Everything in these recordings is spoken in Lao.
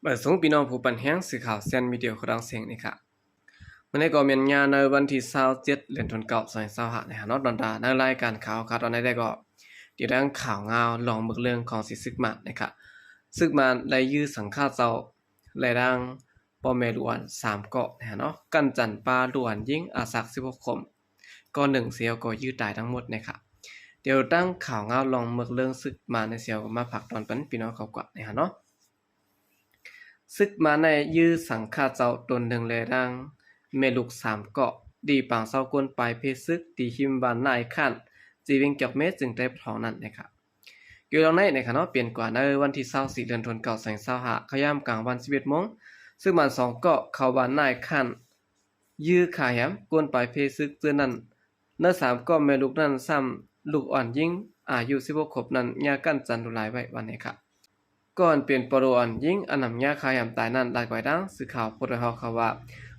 ບາຍສວງພີ່ນ້ອງຜູ້ປັນແຮງ ສື່ຂ່າວແຊນມີເດຍຄົນດັງເສັງນີ້ຄ່ະ. ມື້ນີ້ກໍແມ່ນຍາມໃນວັນທີຊາວເຈັດ ເດືອນເກົ້າ ສອງພັນຊາວຫ້ານີ້ຫັ້ນເນາະ. ຕອນຕາໃນລາຍການຂ່າວ ຂ່າວຕອນໃດໄດ້ກໍຕິດຕາມຂ່າວງາວລອງເບິ່ງເລື່ອງຂອງສີຊຶກມານນີ້ຄ່ະ. ຊຶກມານໄດ້ຢື້ອສັງຄະເຈົ້າ ແລະ ທັງພໍ່ແມ່ລູກອ່ອນສາມເກາະນີ້ຫັ້ນເນາະ. ກັນຈັນປາລູກອ່ອນຍິງອາຍຸສິບຫົກຂົວບ ເກາະໜຶ່ງເສຍກໍຢື້ອຕາຍທັງໝົດນີ້ຄ່ະ. ດຽວຕັ້ງຂ່າວງາວລອງເບິ່ງເລື່ອງຊຶກມານໃນເສຍກໍມາຝາກຕອນປັນພີ່ນ້ອງເຂົາກວ່ານີ້ຫັ້ນເນາະ. ຊຶກມານໄດ້ຢື້ອສັງຄະເຈົ້າຕົນໜຶ່ງ ແລະ ທັງແມ່ລູກສາມເກາະ ທີ່ປາງເຊົາກົນປາຍເພຊຶກ ທີ່ຮິມບ້ານນາຍຄ້ານ ຈີເວັງຈອກເມ ຈຶ່ງໄດ້ປະທ້ອງນັ້ນນະຄະ. ກ່ຽວເລື່ອງນີ້ນະຄະເນາະ ເປັນກວ່າໃນວັນທີຊາວສີ່ ເດືອນເກົ້າ ສອງພັນຊາວຫ້າ ເຂົ້າຍາມກາງວັນສິບເອັດໂມງ ຊຶກມານສອງເກາະເຂົ້າບ້ານນາຍຄ້ານ ຢື້ອຂາແຫມ ກົນປາຍເພຊຶກເທື່ອນັ້ນ ໃນສາມເກາະແມ່ລູກນັ້ນຊ້ຳ ລູກອ່ອນຍິງອາຍຸສິບຫົກຂົວບນັ້ນ ຍ່າກັ້ນຈັນລູກຫຼາຍໄວ້ວ່າແນວນັ້ນນະຄະ. ເກາະອັນເປັນພໍ່ລູກອ່ອນຍິງ ອັນນຳຍ່າຂາແຫມຕາຍນັ້ນ ລາດກວາຍທາງສື່ຂ່າວຜູ້ດອຍຮອກເຂົາວ່າ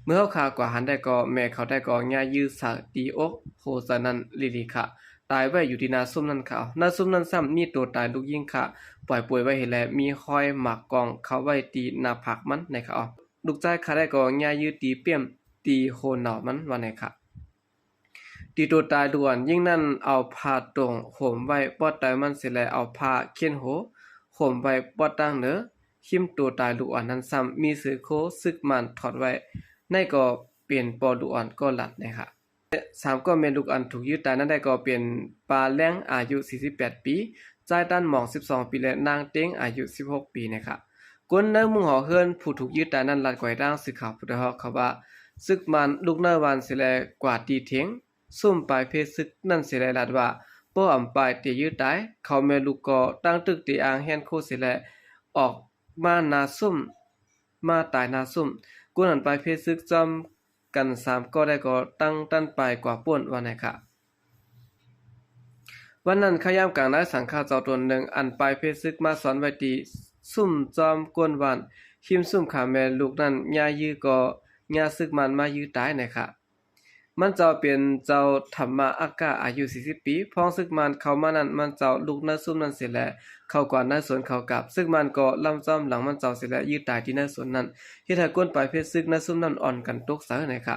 ເມື່ອເຮົາຂ້າກວາດຫັນໄດ້ກໍ ແມ່ເຂົາໄດ້ກໍຍ່າຢື້ໃສ່ຕີອົກໂຫໃສ່ນັ້ນລີໆຄະ ຕາຍໄວ້ຢູ່ທີ່ໜ້າຊຸມນັ້ນຄະ. ໜ້າຊຸມນັ້ນຊ້ຳມີໂຕຕາຍລູກຍິງຄະ ປ່ອຍປ່ວຍໄວ້ເຫັນແລະ ມີຮອຍໝາກກອງເຂົ້າໄວ້ທີ່ໜ້າຜາກມັນນະຄະ. ລູກຊາຍຂ້າໄດ້ກໍຍ່າຢື້ຕີປ້ຽມ ຕີໂຫໜາວມັນວ່າແນວນັ້ນນະຄະ. ຕີໂຕຕາຍລູກອ່ອນຍິງນັ້ນ ເອົາຜ້າໂຕ່ງໂຫມໄວ້ປອດໄຕມັນເສຍແລ້ວ ເອົາຜ້າຂຽນໂຫໂຫມໄວ້ປອດທາງເໜືອ ຫິ້ມໂຕຕາຍລູກອ່ອນນັ້ນຊ້ຳ ມີເສື້ອໂຄຊຶກມານຖອດໄວ້ ໃນກໍເປັນພໍ່ລູກອ່ອນກໍລາດນະຄະ. ສາມກໍແມ່ລູກອັນຖືກຢື້ຕາຍນັ້ນໄດ້ກໍເປັນ ປາແລງ ອາຍຸສີ່ສິບແປດປີ, ຈາຍຕັນ ໝອງ ສິບສອງປີ ແລະ ນາງເຕັງ ອາຍຸສິບຫົກປີນະຄະ. ຄົນໃນມຸງຫໍເຮືອນຜູ້ຖືກຢື້ຕາຍນັ້ນລາດກວາຍທາງສື່ຂ່າວຜູ້ດອຍຮອກເຂົາວ່າ ຊຶກມານລຸກໃນວານເສຍແລ້ວ ກວາດຕີເຖງ ຊຸມປາຍເພຊຶກນັ້ນເສຍແລ້ວລາດວ່າ ປ້ອມປາຍເຕະຢື້ຕາຍ ເຂົາແມ່ລູກກໍຕັ້ງຕຶກຕີອ່າງແຮນໂຄເສຍແລ້ວ ອອກມາໜ້າຊຸມ ມາຕາຍໜ້າຊຸມ. ຄົນອັນປາຍເພຊຶກຈອມກັນສາມກໍໄດ້ກໍຕັ້ງຕັນປາຍກວາດປຸ້ນວ່າແນວນັ້ນນະຄະ. ວັນນັ້ນ ເຂົ້າຍາມກາງໃນ ສັງຄະເຈົ້າຕົນໜຶ່ງ ອັນປາຍເພຊຶກມາຊອນໄວ້ທີ່ຊຸມຈອມກົ້ນວານ ຫິມຊຸມຂ້າແມ່ລູກນັ້ນ ຍ່າຢື້ກໍຍ່າຊຶກມານມາຢື້ຕາຍນະຄະ. ມັນເຈົ້າເປັນເຈົ້າທຳມະອາກາ ອາຍຸສີ່ສິບປີ. ພອງຊຶກມານເຂົ້າມານັ້ນ ມັນເຈົ້າລຸກໃນຊຸມນັ້ນເສຍແລ້ວ ເຂົ້າກວາດໃນສວນເຂົາກັບ. ຊຶກມານກໍລຳຈອມຫຼັງມັນເຈົ້າເສຍແລ້ວ ຢື້ຕາຍທີ່ໃນສວນນັ້ນ ເຮັດໃຫ້ຄົນປາຍເພຊຶກໃນຊຸມນັ້ນອ່ອນກັນຕົກໃຈນະຄະ.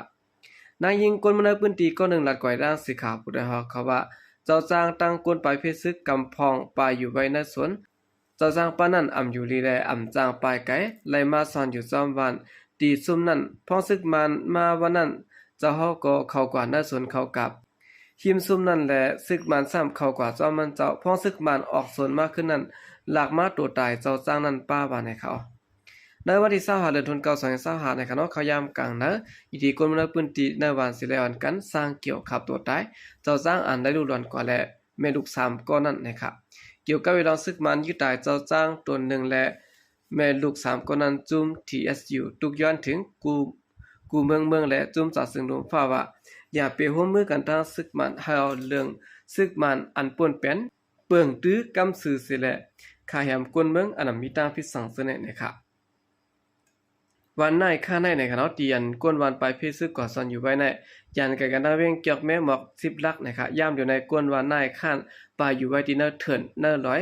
ນາງຍິງຄົນເມືອງໃນພື້ນທີ່ຄົນໜຶ່ງລາດກວາຍທາງສື່ຂ່າວຜູ້ດອຍຮອກເຂົາວ່າ ເຈົ້າຈ້າງຕັ້ງຄົນປາຍເພຊຶກກຳພອງປາຍຢູ່ໄວ້ໃນສວນ. ເຈົ້າຈ້າງປານັ້ນອຳຢູ່ລີແລ ອຳຈ້າງປາຍໄກ ໄລ່ມາຊອນຢູ່ຈອມວານ ຕີຊຸມນັ້ນ. ພອງຊຶກມານມາວັນນັ້ນ ເຈົ້າເຮົາກໍເຂົ້າກວາດໃນສວນເຂົາກັບ ຫິມຊຸມນັ້ນແລ ຊຶກມານຊ້ຳເຂົ້າກວາດຈອມມັນເຈົ້າ. ພອງຊຶກມານອອກສວນມາຄືນນັ້ນ ລາກມາຕົວຕາຍເຈົ້າຈ້າງນັ້ນປາວ່າແນວນັ້ນນະຄະ. ໃນວັນທີຊາວຫ້າ ເດືອນເກົ້າ ສອງພັນຊາວຫ້ານະຄະເນາະ ເຂົ້າຍາມກາງໃນ ອີກທີ່ຄົນໃນພື້ນທີ່ໃນວານເສຍແລ້ວ ອັນກັນສ້າງກ່ຽວຂ້າບຕົວຕາຍ ເຈົ້າຈ້າງອັນໄດ້ລູກຫຼອນກວ່າແລ ແມ່ລູກສາມກໍນັ້ນນະຄະ. ກ່ຽວກັບເລື່ອງຊຶກມານຢື້ຕາຍເຈົ້າຈ້າງຕົນໜຶ່ງ ແລະ ແມ່ລູກສາມກໍນັ້ນ ຈຸ້ມ ທີເອັສຢູ ຕຸກຍ້ອນເຖິງກູ່ ກູ່ເມືອງເມືອງ ແລະ ຈຸ້ມຈາກເຊິ່ງລົມຟ້າວ່າ ຢ່າໄປຮ່ວມມືກັນທາງຊຶກມານ ໃຫ້ເອົາເລື່ອງຊຶກມານອັນປົນແປນ ເປິ້ງຕື້ກຳຊື່ເສຍແລະ ຂ້າແຮມຄົນເມືອງອັນມີຕາງຜິດສັງເສຍແນນະຄະ. ວັນນາຍຄ້ານໃນນະຄະເນາະ ທີ່ອັນກົນວັນປາຍເພຊຶກກວາດຊອນຢູ່ໄວ້ໃນ ຢ່າງໄກກັນທາງວຽງຈອກແມ່ໝອກສິບຫຼັກນະຄະ. ຍາມດຽວໃນກົນວັນນາຍຄ້ານປາຍຢູ່ໄວ້ທີ່ເນີເທີນເນີລອຍ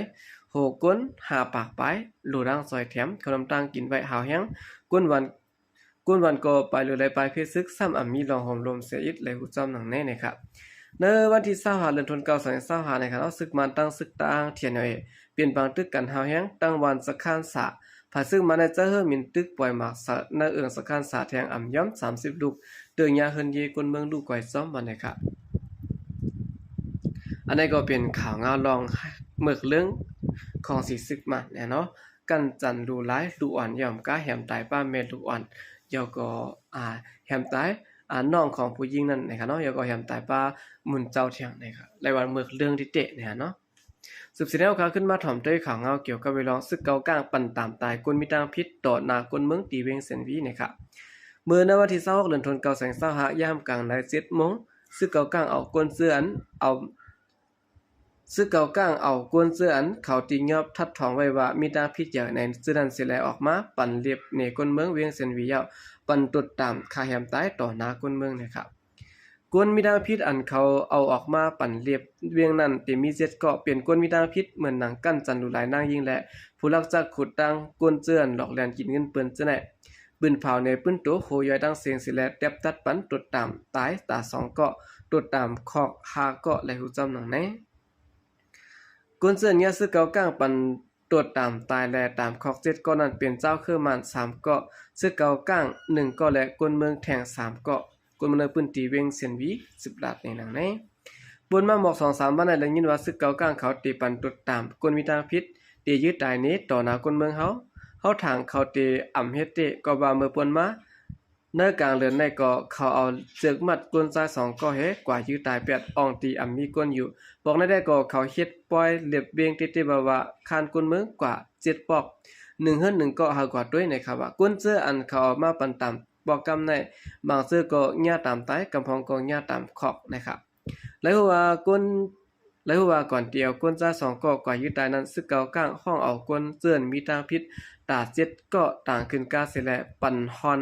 ໂຫກົນຫ້າປາກປາຍ ໂລດັງຊອຍແຖມ ເຂົ້ານຳຕ່າງກິນໄວ້ຫາວແຮງ ກົນວັນ ກົນວັນກໍປາຍເຫຼືອໄລປາຍເພຊຶກ ຊ້ຳອຳມີລອງໂຮມລົມເສຍອິດ ແລະ ຫູຈອມໜັງແນ່ນະຄະ. ໃນວັນທີຊາວຫ້າ ເດືອນເກົ້າ ສອງພັນຊາວຫ້ານະຄະເນາະ ຊຶກມານຕັ້ງຊຶກຕາງ ທີເອັນເອ ເປັນບາງຕຶກກັນຫາວແຮງ ຕັ້ງວານສະຄານສາ ພາຍຊຶກມານໄດ້ຈະເຮີ້ມິນຕຶກປ່ອຍໝາກສະໃນເອີ່ງສະຄານສາແທງອຳຍອມສາມສິບລູກ ເຕີຍຍາເຮືອນເຢຄົນເມືອງລູກກວາຍຊອມວ່າແນວນັ້ນນະຄະ. ອັນນີ້ກໍເປັນຂ່າວງາວລອງເໝິກເລື່ອງຂອງສີຊຶກມານແນ່ເນາະ. ກັນຈັນລູກຫຼາຍ ລູກອ່ອນຍ່ອມກາແຮມຕາຍປ້າແມ່ລູກອ່ອນ ແລ້ວກໍ ອ່າ ແຮມຕາຍ ອ່າ ນ້ອງຂອງຜູ້ຍິງນັ້ນນະຄະເນາະ ແລ້ວກໍແຮມຕາຍປ້າໝູນເຈົ້າແທງນະຄະ. ລາຍວັນເໝິກເລື່ອງທີ່ເຕະນະຄະເນາະ. ສືບສຽນແນວຂ່າວຂຶ້ນມາຖອມເຕີຍຂ່າວງາວກ່ຽວກັບເລື່ອງຊຶກເກົາກ້າງປັ່ນຕາມຕາຍ ຄົນມີທາງຜິດຕໍ່ໜ້າຄົນເມືອງທີ່ວຽງແສນຫວີນະຄະ. ເມື່ອໃນວັນທີຊາວຫົກ ເດືອນເກົ້າ ສອງພັນຊາວຫ້າ ຍາມກາງໃນເຈັດໂມງ ຊຶກເກົາກ້າງເອົາກົ້ນເຊື້ອອັນເອົາ ຊຶກເກົາກ້າງເອົາກົ້ນເຊື້ອອັນເຂົາຕີຍອບທັດທອງໄວ້ວ່າມີທາງຜິດຢ່າງໃນເຊື້ອນັ້ນເສຍແລ້ວ ອອກມາປັ່ນເລັບເນຄົນເມືອງວຽງແສນຫວີ ແລ້ວປັ່ນຕົດຕາມຂ້າແຮມຕາຍຕໍ່ໜ້າຄົນເມືອງນະຄະ. ເ ກົນມີທາງຜິດອັນເຂົາເອົາອອກມາປັນເລັບວຽງນັ້ນ ເຕັມມີເຈັດເກາະ ເປັນກົນມີທາງຜິດ ເໝືອນໜັງກັນຈັນຫຼູຫຼາຍນາງຍິງ ແລະ ຜູ້ລັກຈັກຂຸດຕັງ ກົນເຈື່ອນຫຼອກແລ່ນກິນເງິນເປີ້ນເຈົ້າແນະ ປືນເຜົາແນວປືນໂຕ ໂຫຍ້ອຍທັງເສັງເສຍແລະ ແຕັບຕັດປັນຕົດຕາມຕາຍຕາສອງເກາະ ຕົດຕາມຄອກຫ້າເກາະ ແລະ ຮູ້ຈຳໜັງໃນ ກົນເຈື່ອນຍາຊຶກເກົາກ້າງປັນຕົດຕາມຕາຍ ແລະ ຕາມຄອກເຈັດເກາະນັ້ນ ເປັນເຈົ້າເຄີມານສາມເກາະ ຊຶກເກົາກ້າງໜຶ່ງເກາະ ແລະ ກົນເມືອງແທງສາມເກາະ ກົນເມືອງໃນພື້ນທີ່ວຽງເຊນວີ ສິບລາດໃນໜັງໃນ ບົນມາໝອກສອງສາມວັນໄດ້ຍິນວ່າຊຶກເກົາກ້າງເຂົາເຕປັນຕົດຕາມ ກົນມີທາງຜິດ ເຕຍືດຕາຍເນຕໍ່ໜ້າຄົນເມືອງເຮົາ ເຮົາຖາງເຂົາເຕອຳເຮັດເຕ ກໍວ່າເມື່ອປົນມາ ໃນກາງເດືອນໃນກໍເຂົາເອົາເຊືອກມັດກົນຊາຍສອງກໍແຮກວ່າຍຢືດຕາຍແປດອ່ອງທີ່ອຳມີກົນຢູ່ ບອກໃນໄດ້ກໍເຂົາເຮັດປ່ອຍເລັບເວັງເຕເຕວ່າວ່າຄານກົນເມືອງກວ່າເຈັດປອກ ໜຶ່ງເຮືອນໜຶ່ງເກາະເຮົາກວ່າຕົວຍໃນຄະວ່າ ກົນເຈີອັນເຂົາເອົາມາປັນຕາມ ບອກກຳໃນ ບາງເທື່ອກໍຍ່າຕາມຕາຍ ກຳພອງກໍຍ່າຕາມຂອກນະຄັບ ຫຼາຍຜູ້ວ່າກົນ ຫຼາຍຜູ້ວ່າກ່ອນດຽວ ກົນຊາຍສອງກໍກວ່າຍຢືດຕາຍນັ້ນ ຊຶກເກົາກ້າງຫ້ອງເອົາກົນເຈື່ອນມີທາງຜິດ ຕາເຈັດກໍຕາງຂຶ້ນກາເສຍແລະ ປັນຮອນ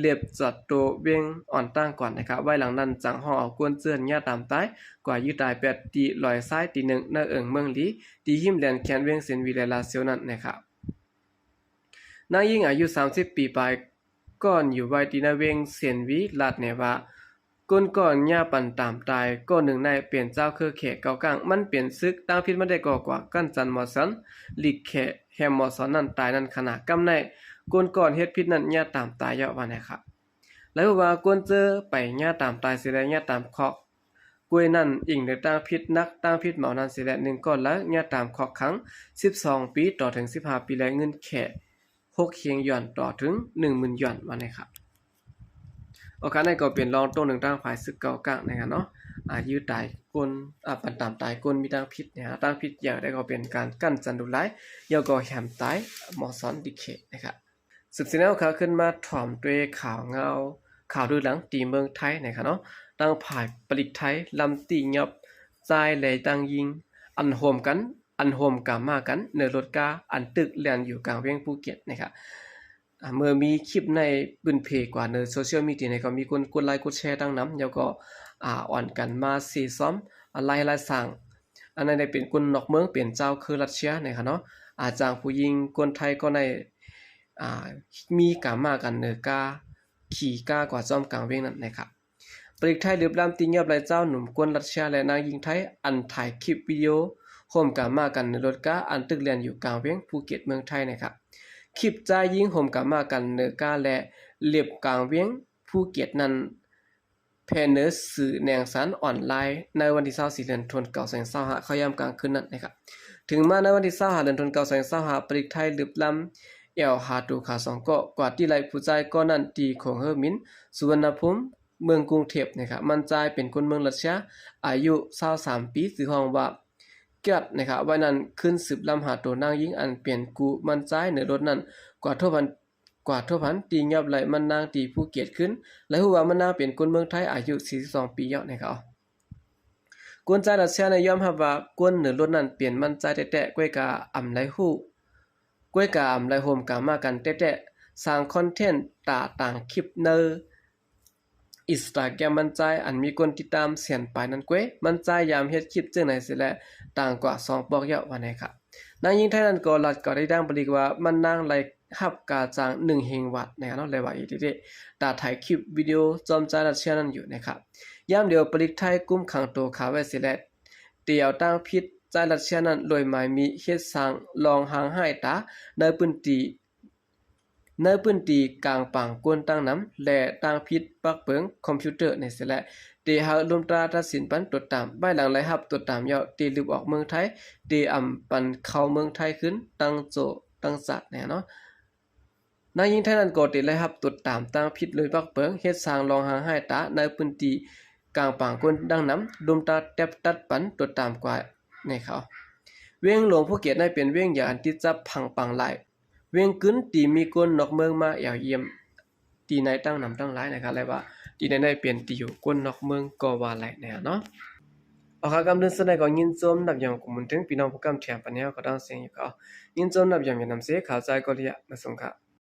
ເລັບຈອດໂຕວຽງອ່ອນຕ່າງກ່ອນນະຄັບ ໄວ້ຫຼັງນັ້ນຈັ່ງຫ້ອງເອົາກົນເຈື່ອນຍ່າຕາມຕາຍ ກວ່າຍຢືດຕາຍແປດ ທີ່ລອຍຊາຍທີ່ໜຶ່ງ ໃນເອີງເມືອງຫຼີ ທີ່ຮິມແດນແຄນວຽງເຊນວີ ແລະ ລາຊຽວນັ້ນນະຄັບ ນາງຍິງອາຍຸສາມສິບປີປາຍ ກ່ອນຢູ່ໄວ້ທີ່ໜ້າວຽງເຊນວີ ລາດແນວ່າ ກົນກ່ອນຍ່າປັນຕາມຕາຍ ກໍໜຶ່ງໃນເປັນເຈົ້າເຄີແຂກເກົາກ້າງ ມັນເປັນຊຶກ ຕາງຜິດມັນໄດ້ກໍກວ່າກັນຈັນໝໍສອນ ຫຼີກແຂແຮມໝໍສອນນັ້ນຕາຍນັ້ນຂະໜາດກຳໃນ ກົນກ່ອນເຮັດຜິດນັ້ນຍ່າຕາມຕາຍເຍາະວ່ານະຄັບ ແລະ ຮູ້ວ່າກົນເຈີໄປຍ່າຕາມຕາຍເສຍແລະຍ່າຕາມຂອກ ກ້ວຍນັ້ນອີງເດີຕາງຜິດໜັກ ຕາງຜິດເໝົານັ້ນເສຍແລະ ໜຶ່ງກໍລະຍະຕາມຂອກຂັງສິບສອງປີ ຕໍ່ເຖິງສິບຫ້າປີ ແລະ ເງິນແຂຫົກເຮງຢອນ ຕໍ່ເຖິງໜຶ່ງໝື່ນຢອນວ່າແນ່ຄັບ ໂອກາດໃນກໍເປັນລອງຕົງໜຶ່ງທາງຝ່າຍຊຶກເກົາກ້າງນະຄັບເນາະ ອາ ຍືດຕາຍກົນ ອາ ປັນຕາມຕາຍກົນມີຕາງຜິດນະຄັບ ຕາງຜິດຢ່າງໃດກໍເປັນການກັ້ນຈັນດຸຫຼາຍ ຢ່າກໍແຮມຕາຍໝໍສອນດິເຂນະຄັບ ສືບເສຍແນວຂາວຂຶ້ນມາຖອມດ້ວຍຂ່າວງາວ ຂ່າວລືຫຼັງທີ່ເມືອງໄທນະຄະເນາະ ທາງຝ່າຍປະລິກໄທລຳຕີຫຍອບຊາຍແລະນາງຍິງ ອັນໂຮມກັນ ອັນໂຮມກາມາກັນເນີລົດກາ ອັນຕຶກແລ່ນຢູ່ກາງວຽງພູເກັດນະຄະ ອາ ເມື່ອມີຄລິບໃນປືນເຜກວ່າເນີໂຊຊຽວມີເດຍນະ ກໍມີຄົນກົດໄລກົດແຊຕັ້ງນຳ ແລ້ວກໍ ອາ ອ່ອນກັນມາເຊຊອມ ອາ ໄລລາຍສ້າງ ອັນນັ້ນໄດ້ເປັນຄົນນອກເມືອງ ເປັນຊາວເຄີຣັດເຊຍນະຄະເນາະ ອາ ຈ້າງຜູ້ຍິງຄົນໄທກໍໄດ້ ອາ ມີກາມາກັນເນີກາ ຂີ່ກາກວ່າຈອມກາງວຽງນັ້ນນະຄະ ປະລິກໄທລຶບລ້ຳຕີຫຍອບໄລຊາວໜຸ່ມຄົນຣັດເຊຍ ແລະ ນາງຍິງໄທ ອັນຖ່າຍຄລິບວິດີໂອໂຮມກາມາກັນເນີລົດກາ ອັນຕຶກແລ່ນຢູ່ກາງວຽງພູເກັດເມືອງໄທນະຄະ ຄລິບຊາຍຍິງໂຮມກາມາກັນເນີກາ ແລະ ເລັບກາງວຽງພູເກັດນັ້ນ ແຜ່ເນີສື່ແໜງສານອອນລາຍໃນວັນທີຊາວສີ່ ເດືອນ ເກົ້າ ສອງພັນຊາວຫ້າ ເຂົ້າຍາມກາງຄືນນັ້ນນະຄະ ເຖິງມາໃນວັນທີຊາວຫ້າ ເດືອນ ເກົ້າ ສອງພັນຊາວຫ້າ ປະລິກໄທລຶບລ້ຳແອວຫາໂຕຂາສອງເກາະ ກວາດທີ່ໄລ່ຜູ້ຊາຍເກາະນັ້ນທີ່ໂຂງເຮີໝິນ ສຸວັນນະພູມ ເມືອງກຸງເທບນະຄະ ມັນຊາຍເປັນຄົນເມືອງຣັດເຊຍ ອາຍຸຊາວສາມປີ ຊື່ຫ້ອງວ່າ ກຽດນະຄະ ໄວ້ນັ້ນຄືນສືບລ້ຳຫາໂຕນາງຍິງ ອັນເປັນກູ່ມັນຊາຍເນີລົດນັ້ນ ກວາດໂທພັນ ກວາດໂທພັນຕີຫຍອບໄລ່ມັນນາງທີ່ພູເກັດຄືນ ແລະ ຮູ້ວ່າມັນນາງເປັນຄົນເມືອງໄທ ອາຍຸສີ່ສິບສອງປີແລ້ວນະຄະ ຄົນຊາຍຣັດເຊຍນັ້ນຍອມຮັບວ່າຄົນເນີລົດນັ້ນເປັນມັນຊາຍແທ້ໆ ກ້ວຍກາອຳໄລ່ຮູ້ ກ້ວຍກາອຳໄລ່ໂຮມກາມາກັນແທ້ໆ ສ້າງຄອນເທັນຕາຕ່າງຄລິບໃນ ອິນສະຕາແກຣມມັນຊາຍ ອັນມີຄົນຕິດຕາມແສນປາຍນັ້ນກ້ວຍ ມັນຊາຍຍາມເຮັດຄລິບເຊິ່ງໃນເສຍແລະ ຕ່າງກວ່າສອງປອກແລ້ວວ່າແນ່ຄະ ນາງຍິງໄທນັ້ນກໍລັດກ່າວໃນທາງປະລິກວ່າ ມັນນາງໄດ້ຮັບກາຈ້າງໜຶ່ງເຮງວາດນະຄະເນາະ ແລະ ວ່າອີເດເດ ຕາຖ່າຍຄລິບວິດີໂອຈອມຊາຍຣັດເຊຍນັ້ນຢູ່ນະຄະ ຍາມດຽວປະລິກໄທກຸມຂັງໂຕຂາໄວ້ເສຍແລະ ຕຽວຕາງຜິດຊາຍຣັດເຊຍນັ້ນໂດຍໝາຍມີເຮັດສ້າງລອງຮາງຮ້າຍຕາໃນພື້ນທີ່ ໃນພື້ນທີ່ກາງປາງກົນຕັ້ງນຳ ແລະ ຕ່າງຜິດປັກເປິງຄອມພິວເຕີໃນເສຍແລະ ເຕໃຫ້ລົມຕາຕັດສິນປັນຕົວຕາມ ພາຍຫຼັງໄດ້ຮັບຕົວຕາມແລ້ວ ເຕລຶບອອກເມືອງໄທ ເຕອຳປັນເຂົ້າເມືອງໄທຄືນ ຕັ້ງໂຈຕັ້ງຈາດແນ່ເນາະ ນາງຍິງໄທນັ້ນກໍເຕໄດ້ຮັບຕົວຕາມຕ່າງຜິດໂດຍປັກເປິງ ເຮັດສ້າງລອງຮາງຮ້າຍຕາໃນພື້ນທີ່ກາງປາງກົນດັ່ງນຳ ລົມຕາແຕັບຕັດປັນຕົວຕາມກວ່າໃນເຂົາ ວຽງຫຼວງພູເກັດນັ້ນເປັນວຽງໃຫຍ່ອັນຕິດຈັບພັງປັງຫຼາຍ ວຽງກຶນທີ່ມີຄົນນອກເມືອງມາແອວຢ້ຽມທີ່ໃນຕັ້ງນຳຕັ້ງຫຼາຍນະຄະ ແລະ ວ່າທີ່ໃນໄດ້ເປັນທີ່ຢູ່ຄົນນອກເມືອງກໍວ່າໄດ້ນະເນາະ ເອົາຄະ ກຳເດີນສຸດໃນກໍຍິນຊົມນັບຢອມຂອບຄຸນເຖິງພີ່ນ້ອງຜູ້ກຳແຖມປັນແນວກໍຕັ້ງສຽງຢູ່ເຂົາ ຍິນຊົມນັບຢອມຢ່ານຳເສ ຂ່າວໃຈກໍລະຍະມາສົ່ງຄະ